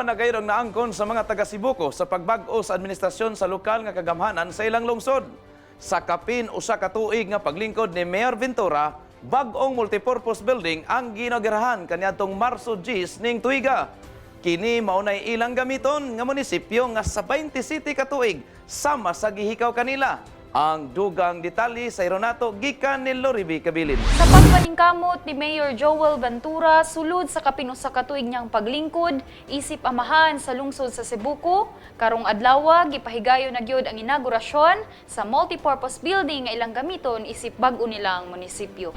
Mao na gayud ang naangkon sa mga taga Sibuco sa pagbag-o sa administrasyon sa lokal nga kagamhanan sa ilang lungsod. Sa kapin 1 ka tuig nga paglingkod ni Mayor Ventura, bag-ong multipurpose building ang ginaugurahan kaniadtong Marso 10 ning tuiga. Kini mao nay ilang gamiton nga munisipyo nga sa 27 ka tuig sama sa gihikaw kanila. Ang dugang detalye sa nato gikan ni Loriby Kabilin. Sa pagpaningkamot ni Mayor Joel Ventura sulod sa kapin 1 ka tuig niyang paglingkod isip amahan sa lungsod sa Sibuco, karong adlaw gipahigayon na gyud ang inaugurasyon sa multipurpose building nga ilang gamiton isip bag-o nilang munisipyo.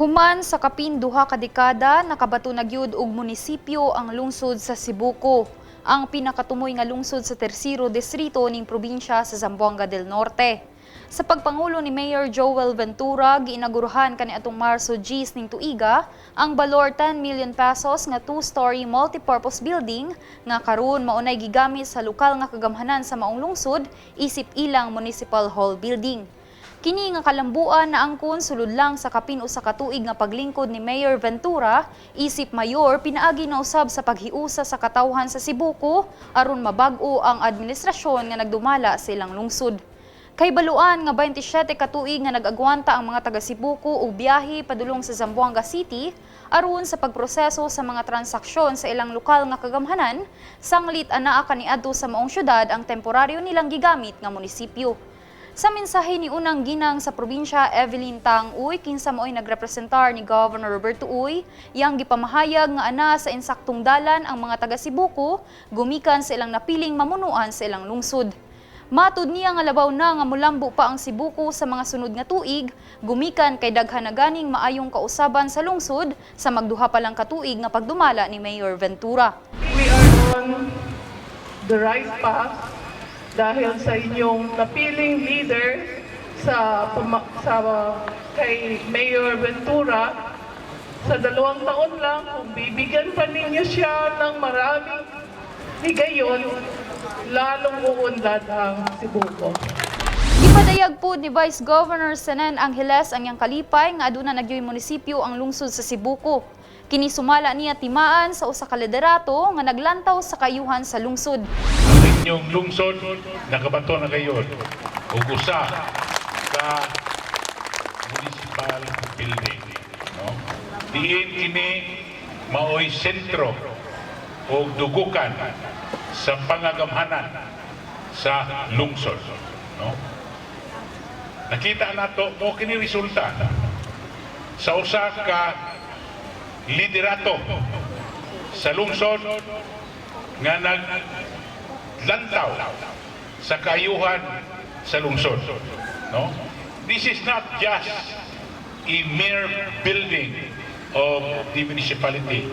Human sa kapin 2 ka dekada, nakabato na gyud og munisipyo ang lungsod sa Sibuco, ang pinakatumoy nga lungsod sa tersero distrito ning probinsya sa Zamboanga del Norte. Sa pagpangulo ni Mayor Joel Ventura, giinagurahan kaniadtong Marso 10 ning tuiga ang balor 10 million pesos nga two-story multipurpose building nga karon maunay gigamit sa lokal nga kagamhanan sa maong lungsod isip ilang municipal hall building. Kini nga kalambuan na angkon sulod lang sa kapin 1 ka tuig nga paglingkod ni Mayor Ventura isip mayor, pinaagi na usab sa paghiusa sa katawhan sa Sibuco aron mabag-o ang administrasyon nga nagdumala sa ilang lungsod. Kay baluan nga 27 ka tuig nga nag-agwanta ang mga taga Sibuco og biyahe padulong sa Zamboanga City aron sa pagproseso sa mga transaksyon sa ilang lokal nga kagamhanan, sanglit anaa kaniadto sa maong syudad ang temporaryo nilang gigamit nga munisipyo. Sa mensahe ni unang ginang sa probinsya Evelyn Tang Uy, kinsa mao'y nagrepresentar ni Governor Roberto Uy, iyang gipamahayag nga ana sa insaktong dalan ang mga taga Sibuco gumikan sa ilang napiling mamunuan sa ilang lungsod. Matud niya nga labaw na nga mulambo pa ang Sibuco sa mga sunod nga tuig, gumikan kay daghan na ganing maayong kausaban sa lungsod sa magduha pa lang katuig nga pagdumala ni Mayor Ventura. We are on the right path dahil sa inyong napiling leader sa kay Mayor Ventura. Sa 2 taon lang, kung bibigyan pa ninyo siya ng maraming higayon, lalong uunlad ang Sibuco. Gipadayag po ni Vice Governor Senen Angeles ang iyang kalipay nga aduna na gyoy munisipyo ang lungsod sa Sibuco. Kini sumala niya timaan sa usa ka liderato nga naglantaw sa kayuhan sa lungsod. Ang inyong lungsod nakabato na gayod og usa ka municipal building, no? Diin kini maoy sentro og dugukan sa pangagamhanan sa lungsod, no? Nakita nato mo kini resulta sa usa ka liderato sa lungsod nga naglantaw sa kaayuhan sa lungsod, no? This is not just a mere building of the municipality,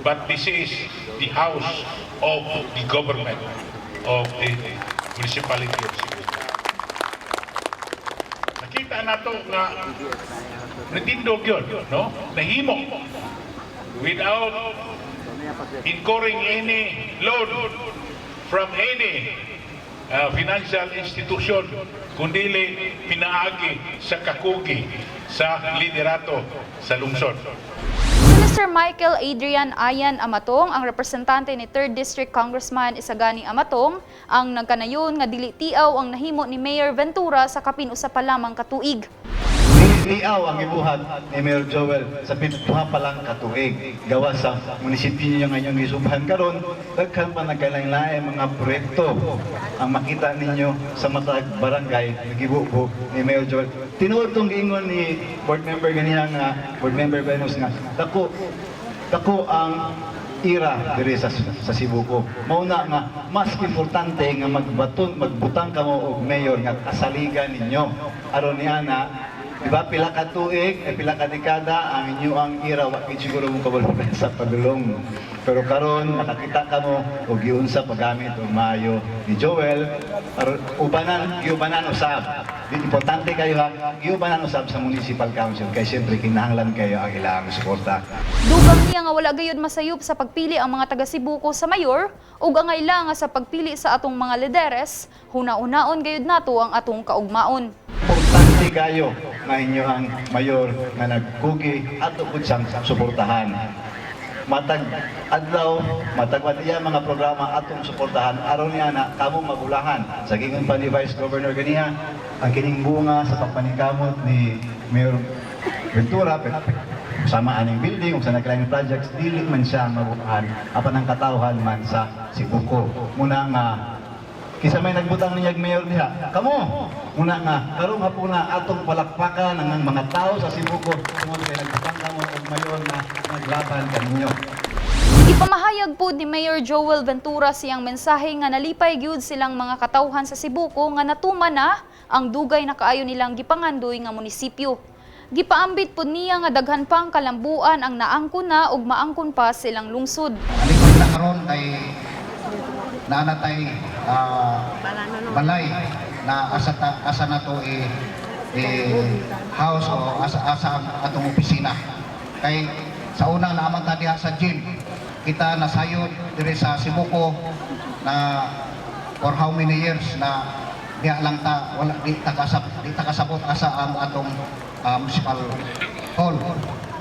but this is the house of the government of the municipality of Cebu. Nakita nato nga natindog yun, no? Nahimo without incurring any loan from any financial institution, kundili pinaagi sa kakugi sa liderato sa lungsod. Si Mr. Michael Adrian Ayan Amatong, ang representante ni 3rd District Congressman Isagani Amatong, ang nagkanayon nga dili tiaw ang nahimo ni Mayor Ventura sa kapin usa pa lamang katuig. Liaw ang gibuhat ni Mayor Joel sa 7 pa lang katuig. Gawa sa munisipyo niyo nga inyong gisubhan karon, daghan pa nagkalain-lain mga proyekto ang makita ninyo sa matag barangay nagibubo ni Mayor Joel. Tinuod tong giingon ni board member ganiha nga board member Venus nga dako dako ang ira diri sa Sibuco. Mao na nga mas importante nga magbaton magbutang kamo og mayor nga kasaligan ninyo. Aron niya na, di ba, pila ka tuig, eh, pila ka dekada ang inyo ang ira wa gid siguro mo kabalo sa padulong. Pero karon nakakita kamo og giunsa paggamit og maayo ni Joel aron ubanan giubanan usab. Di importante kayo ha, giubanan usab sa municipal council kay siyempre kinahanglan kayo ang ilang suporta. Dugang niya nga wala gayud masayop sa pagpili ang mga taga Sibuco sa mayor ug angay lang nga sa pagpili sa atong mga lideres, huna-unaon gayud nato ang atong kaugmaon. Importante kayo nga inyo ang mayor nga nagkugi ato pud siyang suportahan. Matag adlaw, matag iya mga programa atong suportahan aron niya na kamo mabulahan. Sa gingon pa ni Vice Governor ganiha, ang kining bunga sa pagpaningkamot ni Mayor Ventura sama aning building ug sa naglaing projects, dili man siya mabulahan apan ang katawhan man sa Sibuco. Muna nga kinsa may nagbutang ninyag mayor diha? Kamo! Muna nga, karong hapuna atong palakpakan ang mga tao sa Sibuco tungod kay nagbutang kamo og mayor na naglaban kaninyo. Ipamahayag po ni Mayor Joel Ventura siyang mensahe nga nalipay gyud silang mga katawhan sa Sibuco nga natuman na ang dugay na kaayo nilang gipangandoy nga munisipyo. Gipaambit pod niya nga daghan pang kalambuan ang naangkon na ug maangkon pa silang lungsod. Alipay na karon kay naanatay balay na asa ta, asa na to i house o asa asa ang atong opisina. Kay sa una naaman ta diha sa gym, kita nasayod diri sa Sibuco na for how many years na diha lang ta, wala di ta kasabot asa ang atong municipal hall.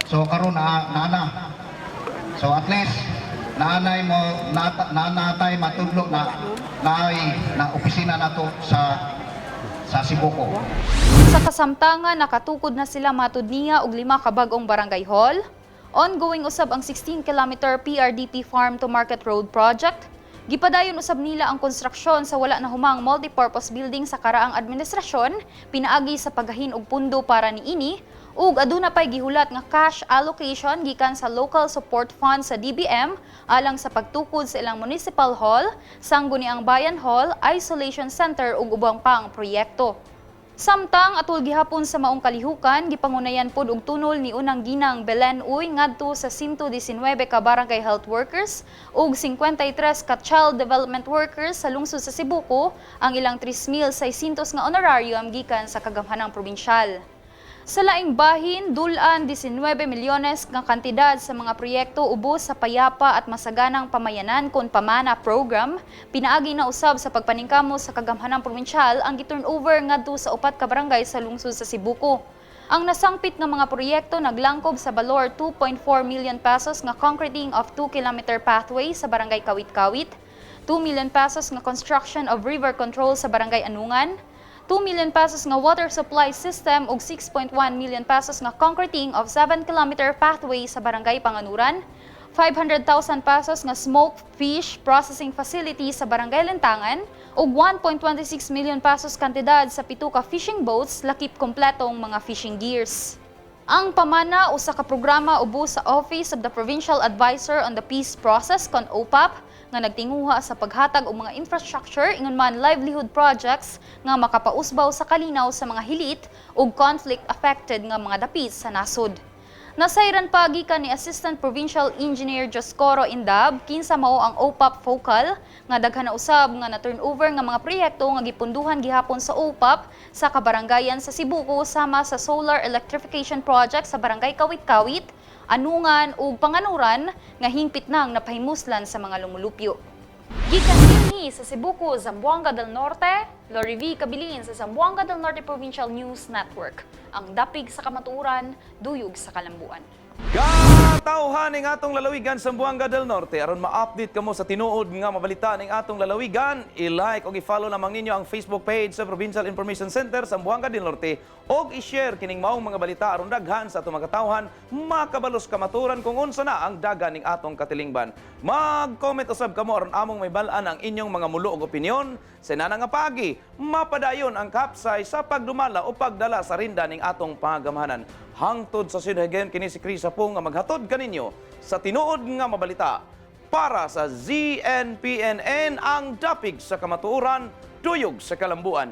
So karon na naana. So at least naanay mo naanatay matudlo na naay na opisina nato sa Sibuco. Sa kasamtangan, nakatukod na sila matud niya og lima ka bag-ong barangay hall. Ongoing usab ang 16-kilometer PRDP Farm to Market Road Project. Gipadayon usab nila ang konstruksyon sa wala na humang multipurpose building sa karaang administrasyon, pinaagi sa paghahin og pundo para niini, ug aduna pay gihulat nga cash allocation gikan sa local support fund sa DBM alang sa pagtukod sa ilang municipal hall, Sangguniang Bayan Hall, Isolation Center ug ubang pang proyekto. Samtang atul gihapon sa maong kalihukan, gipangunayan pod og tunol ni unang ginang Belen Uy ngadto sa 119 ka barangay health workers ug 53 ka child development workers sa lungsod sa Sibuco ang ilang 3,600 nga honorarium gikan sa kagamhanang probinsyal. Sa laing bahin, dulan 19 milyones nga kantidad sa mga proyekto ubos sa payapa at masaganang pamayanan kon PAMANA program, pinaagi na usab sa pagpaningkamo sa kagamhanang probinsyal ang gi-turnover ngadto sa upat ka barangay sa lungsod sa Sibuco. Ang nasangpit nga mga proyekto naglangkob sa balor 2.4 million pesos nga concreting of 2-kilometer pathway sa barangay Kawit-Kawit, 2 million pesos nga construction of river control sa barangay Anungan, 2 million pesos nga water supply system ug 6.1 million pesos nga concreting of 7-kilometer pathway sa barangay Panganuran, 500,000 pesos nga smoked fish processing facility sa barangay Lintangan ug 1.26 million pesos kantidad sa pito ka fishing boats lakip kompletong mga fishing gears. Ang PAMANA usa ka programa ubos sa Office of the Provincial Advisor on the Peace Process kon OPAPP nga nagtinguha sa paghatag og mga infrastructure ingon man livelihood projects nga makapausbaw sa kalinaw sa mga hilit ug conflict affected nga mga dapit sa nasod. Nasayran pa gikan ni Assistant Provincial Engineer Joscoro Indab kinsa mao ang OPAPP focal nga daghan na usab nga na turnover nga mga proyekto nga gipunduhan gihapon sa OPAPP sa kabarangayan sa Sibuco sama sa solar electrification project sa Barangay Kawit-Kawit, Anungan ug Panganuran nga hingpit nang napahimuslan sa mga lumulupyo. Gikan dinhi sa Sibuco, Zamboanga del Norte, Lori V. Cabilin sa Zamboanga del Norte Provincial News Network. Ang dapig sa kamatuoran, duyog sa kalambuan. Katawhan ning atong lalawigan sa Zamboanga del Norte, aron ma-update kamo sa tinuod nga mabalita ning atong lalawigan, i-like ug i-follow lamang ninyo ang Facebook page sa Provincial Information Center sa Zamboanga del Norte ug i-share kining maong mga balita aron daghan sa atong mga katawhan makabalos kamaturan kung unsa na ang dagan ning atong katilingban. Mag-comment usab kamo aron among mahibal-an ang inyong mga mulo ug opinyon sa inana nga paagi mapadayon ang kapsay sa pagdumala o pagdala sa rinda ning atong pagamhanan. Hangtod sa sinhagen, kini si Chris Apong nga maghatod kaninyo sa tinuod nga mabalita para sa ZNPNN, ang dapig sa kamatuoran, duyog sa kalambuan.